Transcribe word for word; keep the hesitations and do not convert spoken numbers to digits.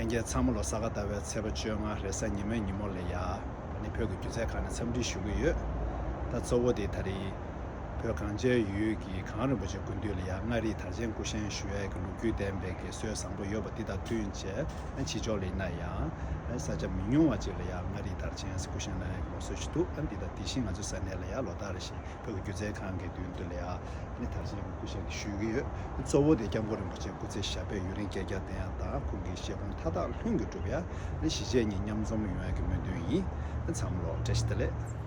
ལྷན་རྒྱས་ཚང་མ་ལོ་ས་ག་ཟླ་བའི་ཚེས་པ་བཅོ་ལྔ་རེས་གཟའ་ཉི་མའི་ཉིན་མོ་ལ་ཡ། ཨ་ནི་བོད་ཀྱི་སྒྱུ་རྩལ་ཁང་ནས་འཚམས་འདྲི་ཞུ་གི་ཡོད། ད་གཙོ་བོ་དེ་ད་རེས་བོད་གངས་ཅན་ཡུལ་གྱི་གངས་རིན་པོ་ཆེ་སྐུ་མདུན་ལ་ཡ་མངའ་རིས་དར་ཆེན་སྐུ་བཞེངས་ཞུ་ཡས་ཀྱི་ལོ་རྒྱུས་ལྡན་པའི་གི་སྲོལ་བཟང་པོ་ཡོད་པ་འདི་དང་བསྟུན་བྱས། ཕྱི་ཕྱོགས་ལ་ཡིན་ན་ཡང་ས་ཆ་མི་ཉུང་བ་ཅིག་ལ་ཡ་མངའ་རིས་དར་ཆེན་སྐུ་བཞེངས་གནང་ཡས་ཀྱི་ལུགས་སྲོལ་ཞིག་འདུག་འདི་དང་དེ་བཞིན་ང་ཚོའི་ས་གནས་ལ་ཡ་ལོ་ལྟར་བཞིན་བོད་ཀྱི་སྒྱུ་རྩལ་ཁང་གི་མདུན་དུ་ལ་ཡ་ནི་དར་ཆེན་སྐུ་བཞེངས་ཞུ་གི་ཡོད། གཙོ་བོ་དེ་སྐྱབས་མགོན་རིན་པོ་ཆེ་སྐུ་ཚེ་ཞབས་པད་ཡུན་རིང་བསྐལ་བརྒྱར་བརྟན་ཡག་དང་ཁོང་གི་བཞེད་དགོངས་མཐའ་དག་ལྷུན་གྱིས་གྲུབ་ཡ་ནི་གཞིས་བྱེས་གཉིས་མཉམ་འཛོམས་ཡོང་ཡ་གི་སྨོན་འདུན་ཡིན། ཚང་མ་ལོ་བཀྲ་ཤིས་བདེ་ལེགས།